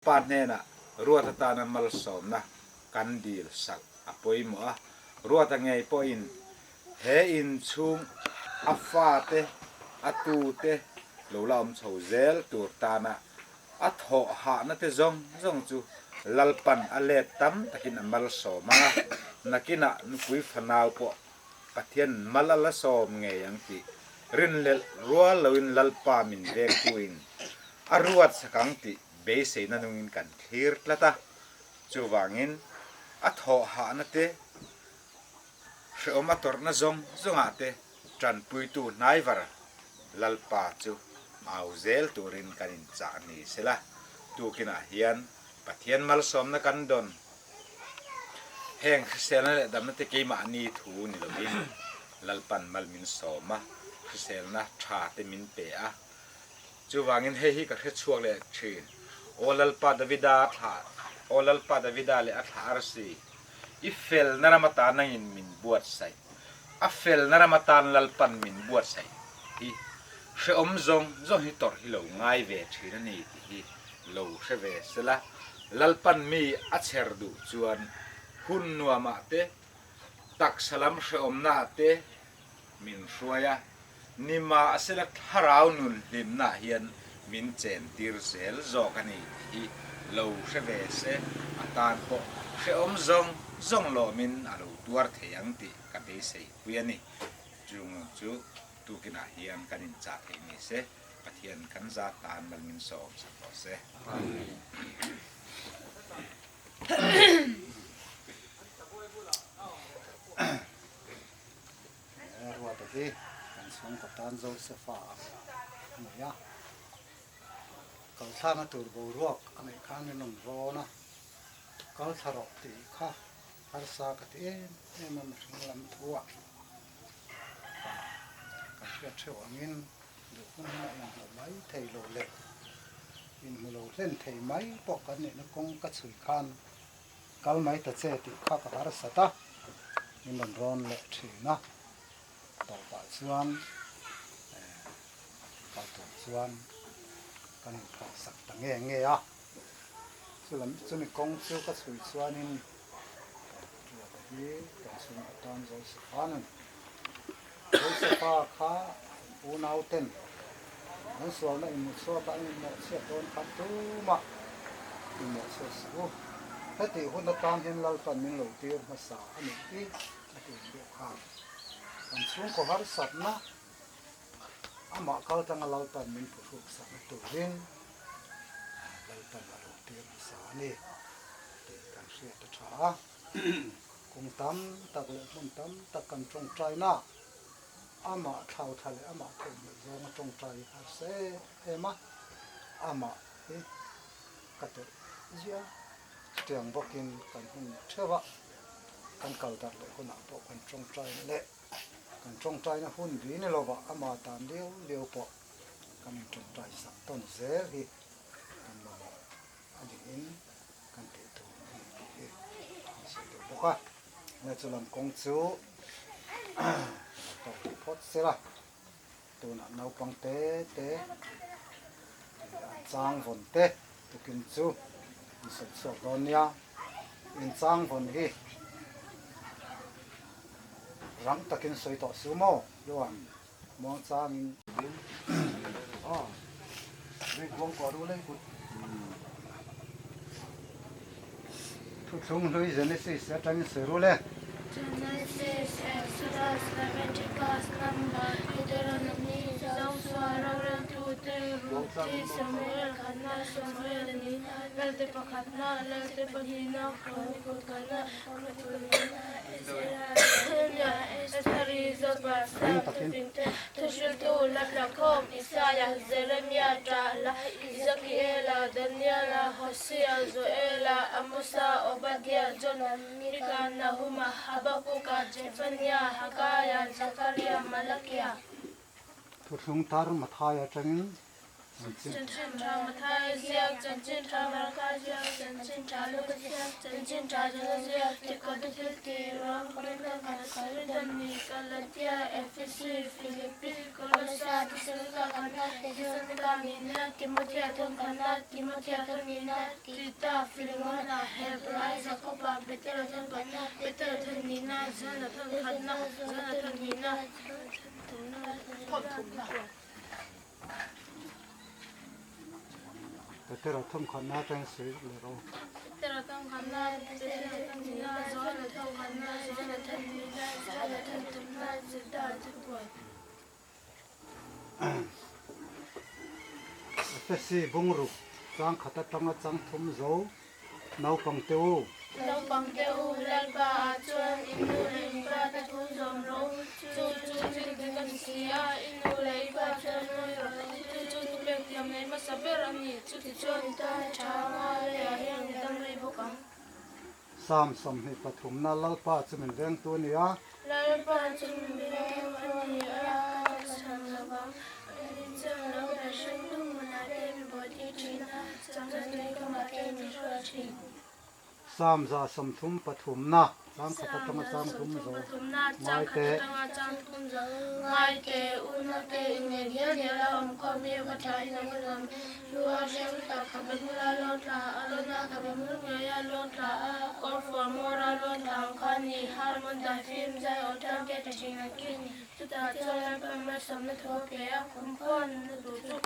Pa hnenah Ruat atana malsawmna kan dil sak a pawimawh a, Ruata ngei pawhin he inchhung a fate, a tute lo la awm chho zel tur tana a thawh hahna te zawng zawng chu Lalpan a let tam takin a malsawm ang a, nakinah nupui fanau pawh Pathian mal a la sawm ngei ang tih rinhlelh rual loin Lalpa min vengtuin a ruat sak ang tih beiseina nungin kan thlir tlat a. Chuvangin a thawh hahna te, hrehawm a tawrhna zawng zawngah te tanpuitu hnaivar Lalpa chu au zel turin kan inchah ni sela, tukinah hian Pathian malsawmna kan dawn. Heng hriselna leh damna te keimahni thu ni lovin Lalpan mal min sawm a, hriselna tha te min pe a. Chuvangin hei hi ka hre chhuak leh thin, Aw Lalpa Davida thlah, Aw Lalpa Davida leh a thlah arsi, i felna ram atan nangin min buatsaih, a felna ram atan Lalpan min buatsaih hi hrehawm zawng zawng hi tawrh hi lo ngai ve thin a ni tih hi lo hre ve sela, Lalpan mi a chher duh chuan hun nuamah te, taksa lam hrehawmnaah te min hruai a, nimahsela thlarau nun hlimnaah hian min chentir zel zawk a ni tih hi lo hre ve se, a tan pawh hrehawm zawng zawng lawmin a lo tuar thei ang tih ka beisei pui a ni. Chung chu tukinah hian kan inchah theih ni se. Pathian kan zat tan mal min sawm sak rawh se. He ruata hi kan chhungkaw tan Josefa a ni a, kalthlana tur boruak a neih khan min rawn rawn a, kalthla rawh tih kha harsa ka ti em em a mihring lam thu ah kan hriat theuh angin Duh hun hunah inhmuh mai thei lo leh inhmu lo hlen thei mai pawh kan nihna kawng ka chhui khan kal mai ta che tih kha ka harsat a, min rawn rawn leh thin a, tawpah chuan kal tur chuan kan inphalsak ta nge nge a, chulam chumi kawng chu ka chhui chuanin Ruata hi kan chhung atan Joseph-a nun. Josefa kha an unauten an sualna inhmuchhuaka an inmawhchhiat dawn khan tumah inmawhchhiat suh u. Hetih hun atan hian Lalpan min lo tir hmasa a nih hi a ti ang deuh khan. Kan chhungkaw harsatna amah kal tanga Lalpan min phuhruk sakna turin Lalpan a lo tir hmasa a ni tih kan hriat a tha a. Kum tam tak leh hmun tam tak kan tawngtai na, amah thlau thla leh amah theihnghilh zawnga tawngtai hi harsa em em a, amah hi ka telh ziah a, chutiang bawkin kan hun theuh a, kan kal darh leh hunah pawh kan tawngtai na leh kan tawngtaina hun bi ni lova ama tan liau liau pawh kan intawngtai sak tawn zel hi kan mamawh a niin kan tih tur a ni tih hi an sawi deuh bawk a. Hei chu lam kawng chu lo tawk tih phawt se la, tunah naupang te te an chang vawn te tukin chu an sawi chhuak dawn nia. In chang vawn hi rang takin sawi tawh su maw Luan? Muang changin. Thuthlung hlui Genesis atangin sawi rul e. Genesis, Exodus, Leviticus, Number, Deuteronomy, Joshua, Roreltute, Ruthi, Samuel, Khatna, Samuel, Nina, Lalte pakhatna, Lalte pahnihna, Chronicle khatna, Thuthlung tar Matthai atangin. Chanchin Tha Mathaia ziak, Chanchin Tha Marka ziak, Chanchin Tha Luka ziak, Chanchin Tha Jona ziak, Tikawta thil tih, Rom Korinth khat, Korinth ni, Galatia, Efesi, Philippi, Kolosa, Thesalonika khatna, Thesalonika nihna, Timothea thawm khatna, Timothea thawm nihna, Tita, Filemona, Hebrai, Jakoba, Petera thawm khatna, Petera thawm nihna, Johana thawm khatna, Johana thawm nihna, Thawm thumna. Petera thawm khatna atangin sawi leh rawh u. Petera thawm khatna, Petera thawm hnihna, Johana thawm khatna, Johana thawm hnihna, Johana thawm thumna, Juda thupuan. Efesi bungruk chang khat atanga chang thum zo naupang te u. Naupang te u, Lalpa ah chuan i nu leh i pa te thu zawm rawh u. Chu chu thil dik a ni si a, i nu leh i pa chuan ngawi rawh. Chu chu thupek thiam leh hmasa ber a ni. Chutichuan i tan a tha anga leiah hian i dam rei bawk ang. Psalm 23na Lalpa chu min vengtu a ni a. Lalpa chu min vengtu a ni a, ka chhan lo vang. Ani chuan lo ber hrim tum hmunah te mi buaipui thin a, changna tui kamah te min hruai thin. Psalm 133na chang khat atanga chang thum zo ngai teh. Ngai teh, unaute innei dial dial a awm khawm hi va tha in a hmun awm. Lu a hreng tak, khabe hmul a lawn thla a, rawn a khabe hmul ngei a lawn thla a, kawrfuar hmawr a lawn thla ang kha a ni. Harmon daifim zai aw tang te tha thin ang khi a ni. Chutah chuan Lalpa malsawmna thu a pe a, kum khaw nunna tur chu.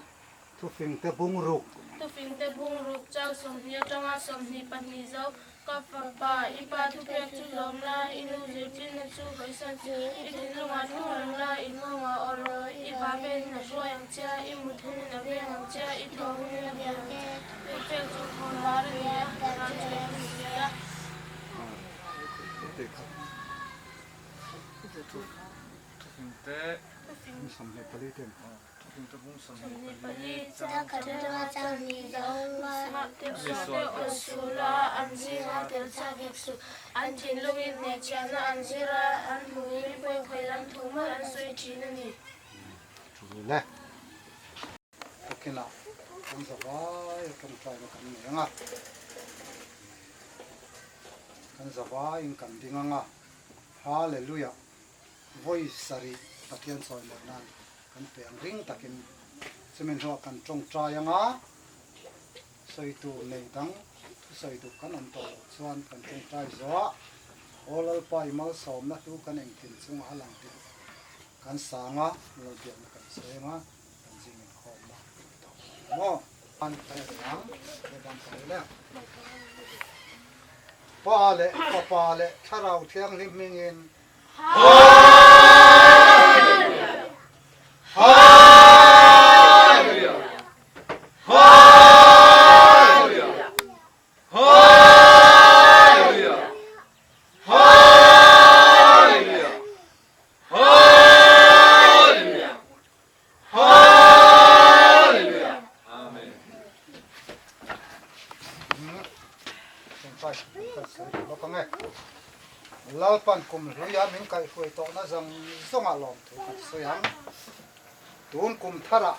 Thufingte bungruk. Thufingte bungruk chang 20 atanga 22 zo. Ka fapa, i pa thupek chu zawm la, i nu zirtirna chu hawisan suh. I thinlungah thu reng la, i nghawngah aw rawh. I va venin a hruai ang che a, i mut hunin a veng ang che a, i thaw hunin a bia ang che. Thupek chu khawn var a ni a, ran chu eng a ni a. Thufingte. An thinlungin hnehchhiahna an zir a, an hmuhin pawikhawih lam thu mai an sawi thin a ni. Chule takinah kan zavai a tawngtaina kan nei ang a, kan zavaiin kan ding ang a, Hallelujah! Vawi sarih Pathian sawi loh nan kan pe ang ring takin chumi hnuah kan tawngtai anga sawi tur nei dang thusawi duh kan awm tawh loh chuan kan tawngtai zawh a, Aw Lalpa i malsawmna hlu kan engkim chungah a lang tih kan sang a, Lalbiakna kan sawi anga kan zing inkhawmna tawh maw? An kan en ang, Pa leh Fapa leh Thlarau Thianghlim hmingin Lalpan kum hluia min kaihhruai tawhna zawng zawngah lawmthu kan sawi ang. Tun kum tharah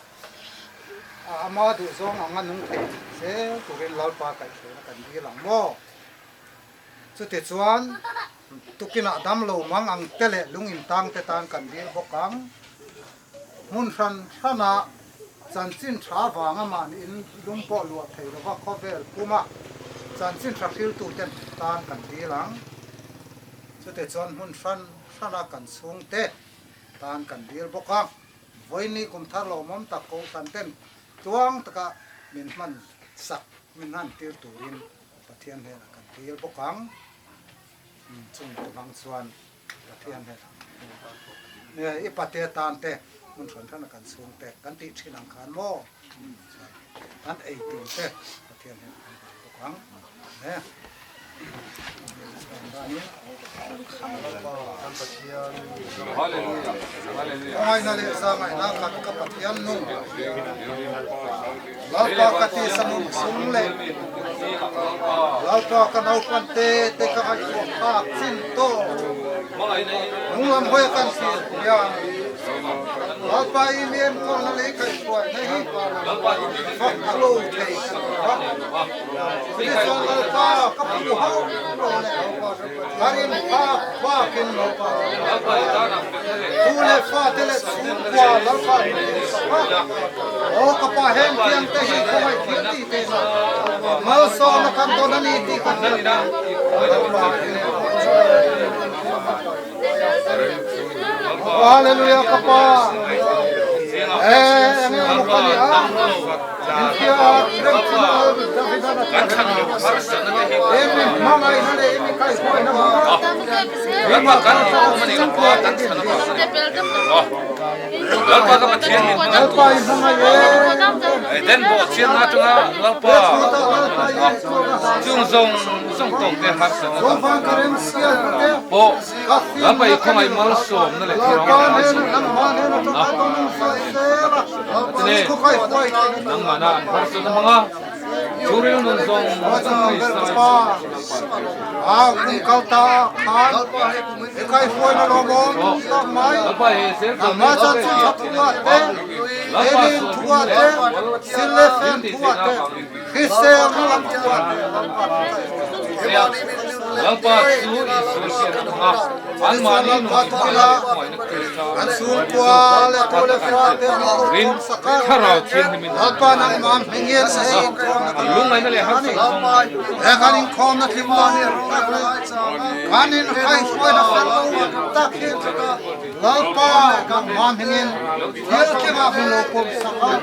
a ama duhzawng anga nung thei zel turin Lalpa kaihhruaina kan dil ang maw? Chutichuan tukinah damlo mang ang te leh lung intang te tan kan dil bawk ang. Hmun hran hranah chanchin tha vanga mahniin lung pawh luah thei lova khawvel puma chanchin tha hriltuten tan kan dil ang. Chutichuan hmun hran hrana kan chhungte tan kan dil bawk a. Vawiini kum thar lawmawm tak kohhran ten tluang taka min hman sak min hman tir turin Pathian hnenah kan dil bawk ang. Chung tuvang chuan Pathian hnenah i pate tan te hmun hran hran a kan chhung te kan tih thin ang khan maw chuan kan ei tur te Pathian hnenah kan hlan bawk ang. Amen. Ngaina leh zahngaihna khat ka Pathian nung Lalpa ka tisa nun chung leh Lalpa ka naupan te te ka ngaihtuah phak chin tawh Hnunglam hawi a kan thlir hian. Lalpa i mi enkawlna leh i kaihhruaina hi fak lo thei ka ni a. Chutichuan Lalpa ka phu hauh lo leh ka rin phak bakin tu leh fate leh chhungkua Lalpa min duhsak a. Aw ka pa heng tiangte hi khawngaih thil tih tehna malsawmna kan dawn a ni tih ka hriat a. Lalpa Hallelujah ka pa eh enge emaw ka ni a min hria a rem chin a David-an a tih emi hmangaihna leh emi kaihhruaina hmanga Lalpa i hmangaih e Den bawh chhiatna atanga Lalpa chung zawng zawng tawngte harsatna tam pawh Lalpa i khawngaih malsawmna leh thil rawng nangmahna an harsatna hmanga chhungril nun zawng zawng Krista Lalpa he zel Lalpa Lalpa chu Isua hriat a hmang a, anmahni nung inhmangaihna leh hmangaihna Krista rin Thlarau Thianghlimin a lungngaihna leh harsatna zawng Thil tlengah min lo pawm sak a,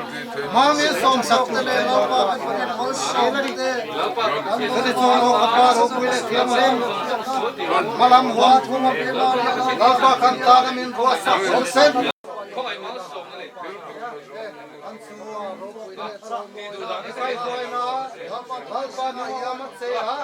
mangin sawmsak tur che Lalpa kan hrilh a ni. Chutichuan aw ka Pa ropui leh thianghlim, hmalam huan Lalpa kan tana min ruahsak awm sen. Lalpa nuam a che a,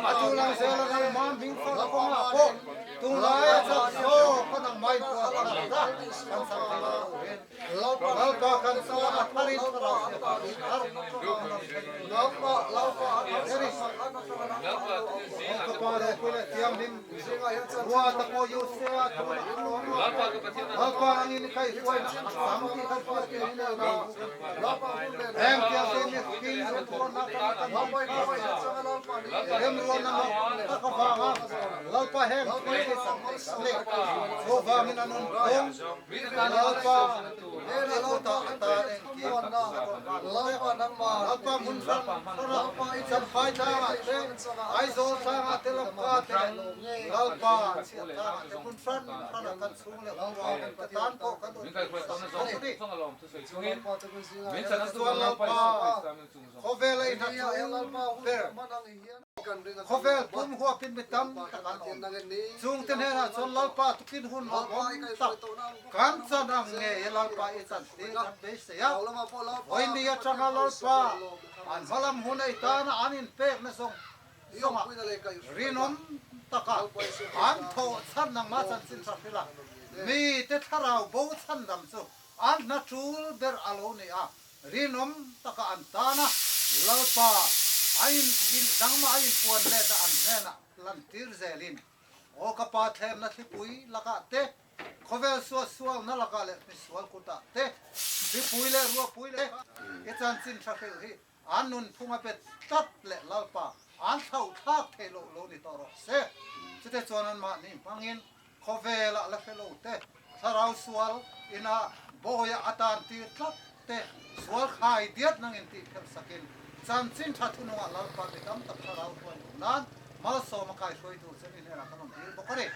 a tulang zela nangmah hming fak kawngah pawh Tunlaia chak saw ka nang mai puan tak tak kan chang thei lo turin Lalpa kan chuan a tharin thlarau hriat a thar Ka pa ropui leh thianghlim rua ta pawh Yosea tunah a lawm a Lalpa angin i kaihhruaina a chang tih kan hriat ngei ngei na Heng tiangte mihring remruatna atanga kan hmuh kha remruatna mak tak avanga Lalpa heng thil hi chang leh chuvangin an awm phung. Lalpa kutah a tan engkim Lalpa hmun hran hranah Champhai tlangah te, Aizawl tlangah te, Lamka te leh Lalpa chhiat tlangah te hmun hran hranah kan chhung leh khua te tan pawh kan awm sak a ni. Chuan Lalpa khawvela i hnathawh ber Khawvel pum huapin mi tam tak an awm. Chungte hnenah chuan Lalpa tukin hun lawmawm tak kan chan ang nge i Lalpa i chan tir kan beisei a. Vawiin atanga Lalpa an hmalam hun ei tana an inpekna zawng zawngah rinawm taka an thawh chhan nangmah chanchin tha hrilh a, mite thlarau bo chhandam chu an hna tul ber a lo ni a. Rinawm taka an tan a, Lalpa a in in dangmah a inpuan let a an hnenah lantir zelin, Aw ka Pa thlemna thlipui lakah te, khawvel suahsualna lakah leh misual kutah te, thlipui leh ruahpui leh i chanchin tha hrilh hi an nunphung a bet tlat leh Lalpa an thlauhthlak theih loh lo ni tawh rawh se. Chute chuan anmahni hmangin Khawvelah la hre lo te, thlarau sual ina bawia a tan tir tlat te, sual khai diat nangin tih phelh sakin chanchin tha thunungah Lalpa mi tam tak thlarau hruai duh nan malsawm a kai hruai tur che mi hnenah kan awm dil bawk a ni.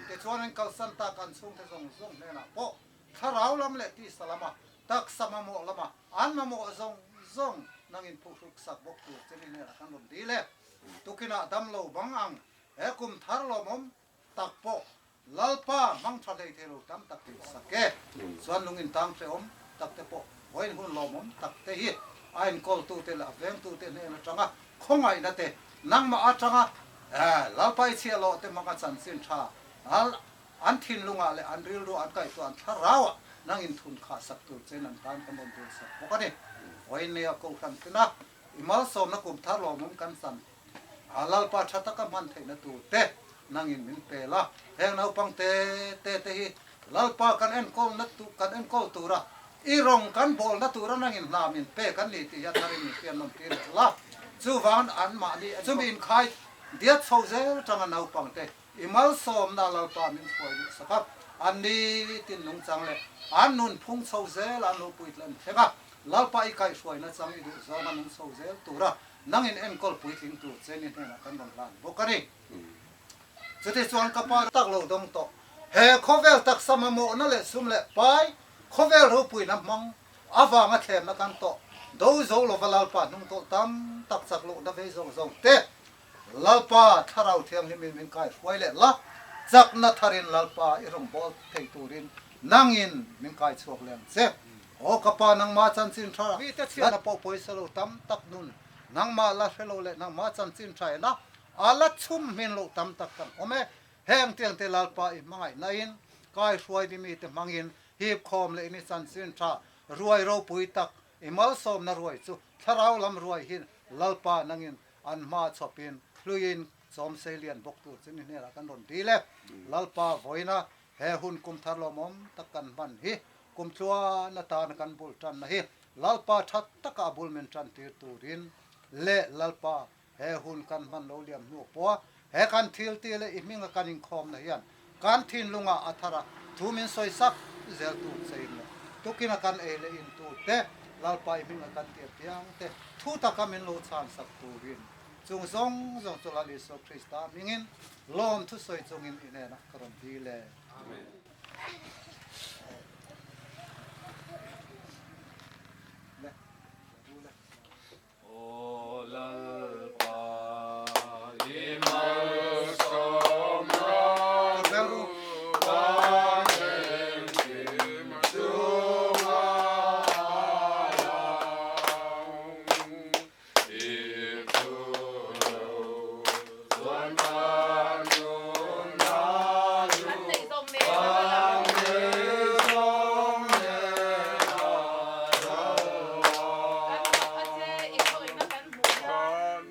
Tichuan an kalsan tak an chhungte zawng zawng hnenah pawh thlarau lam leh tisa lama taksa mamawh lama an mamawh zawng zawng nangin phuhruk sak bawk tur che mi hnenah kan rawn dil e. Tukinah damlo bang ang he kum thar lawmawm tak pawh Lalpa hmang tha hlei thei lo tam tak tih sak e. Chuan lung intang hrehawm tak te pawh vawiin hun lawmawm tak te hi a enkawltute leh a vengtute hnen atanga khawngaihna te nangmah atanga Lalpa i chhiah loh te hmanga chanchin tha an thinlungah leh an rilruah an kaihtuah an thlarauah nang inthun khah sak tur chein an tan kan rawn dil sak bawk a ni. Vawiin nia Kohhran tina i malsawmna kum thar lawmawm kan chan A Lalpa tha taka hman theihna tur te nangin min pel a, heng naupang te te te hi Lalpa kan enkawl na tu kan enkawl tura i rawng kan bawl na tura nangin hna min pek an ni tih hi a tharin min hriat nawm tir leh la. Chuvangin anmahni chumi inkhai diat chho zel tanga naupangte i malsawmna Lalpa min hruai duh sak a, an nitin nungchang leh an nun phung chho zel an lo puitlan thleng a, Lalpa i kaihhruaina chang i duh zawng a nung chho zel tura nangin enkawl puitling tur che ni hnenah kan rawn hlan bawk a ni. Chuti chuan ka pa tak lo dawng tawh. He khawvel taksa mamawhna leh sum leh pai khawvel ropuina hmang avanga thlemna kan tawh do zo lova Lalpa hnungtawlh tam tak chak lohna vei zawng zawng te Lalpa Thlarau Thianghlimin min kai hruai leh la, chakna tharin Lalpa i rawngbâwl thei turin nangin min kai chhuak leh ang che. Aw ka pa nangmah chanchin tha mite chhiatna pawh pawisa lo tam tak nun nangmah la hre lo leh nangmah chanchin tha ena A la chhum hmin loh tam tak kan awm e. Heng tiangte Lalpa i hmangaihnain kai hruai ni mite hmangin hip khawm leh ni chanchin tha ruai ropui tak i malsawmna ruai chu thlarau lam ruai hin Lalpa nangin an hma chhawpin hluiin chawm sei lian bawk tur chu ni hnenah kan rawn dil e. Lalpa vawiina he hun kum thar lawmawm tak kan hman hi kum tluan atana kan bul tanna hi Lalpa tha taka a bul min tan tir turin leh Lalpa He hun kan hman lo liam hnu pawh he kan thil ti leh i hminga kan inkhawmna hian kan thinlungah a thar a, thu min sawi sak zel tur che in leh tukina kan ei leh in tur te, Lalpa i hminga kan ti apiang te thu taka min lo chhan sak turin chung zawng zawng chu Lal Isua Krista hmingin lawm thusawi chungin i hnenah ka rawn dil e. Amen. Aw Lalpa i malsawm rawh van engkim chunga lang i thu lo chuan kan nunna lu vang nei zawng nen a ro a. Kan fak a che, i khawihna kan hmuh nan.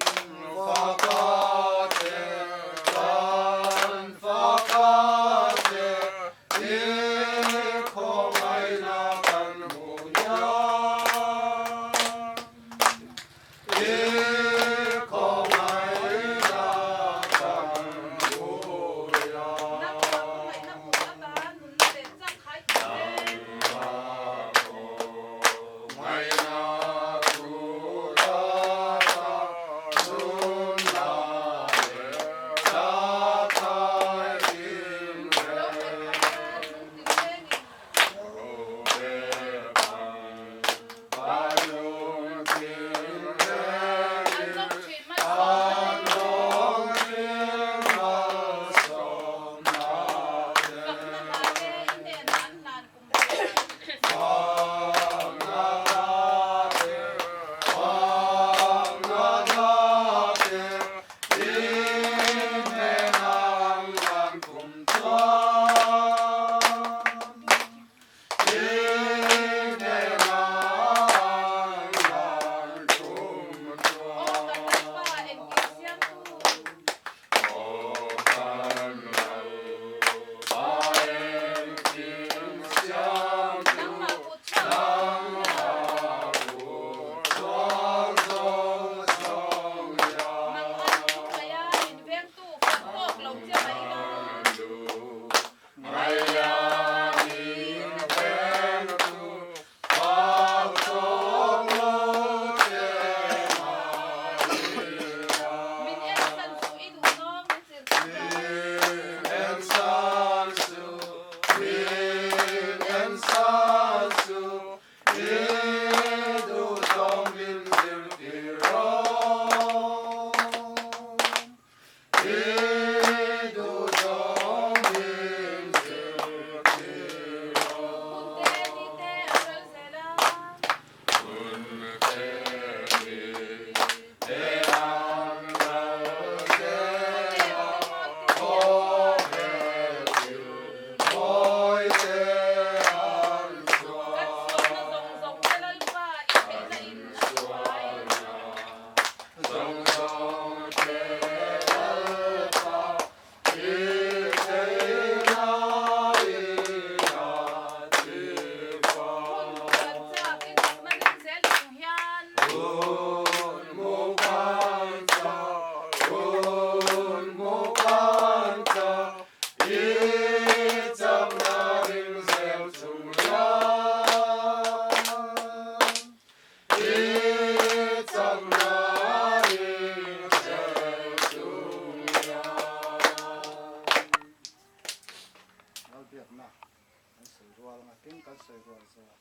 Tin kan sawi rual zawh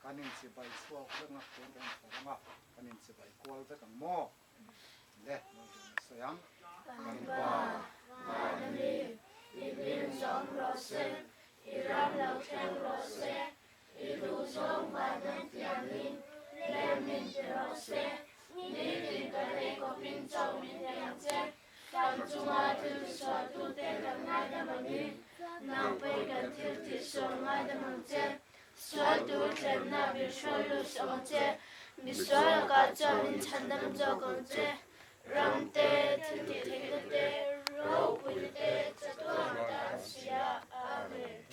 kan inchibai chhuak vek ang a, tun kan inthawh ang a, kan inchibai kual vek ang maw? Le, lo ding i sawi ang. Kan Pa, van a mi, i hming zawm rawh se, i ram lo thleng rawh se, i duh zawng van an tiangin lem min ti rawh se, nitin kan ei kawpin chaw min pe ang che, kan chunga thil tisualtute kan ngaidam angin nang pawhin kan thil tihsual ngaidam ang che. Sual tur thlemna min hruai lut suh ang che, misual lakah chuan min chhandam zawk ang che. Ram te, thil tih theihna te, ropuina te, chatuan ta an si a. Amen.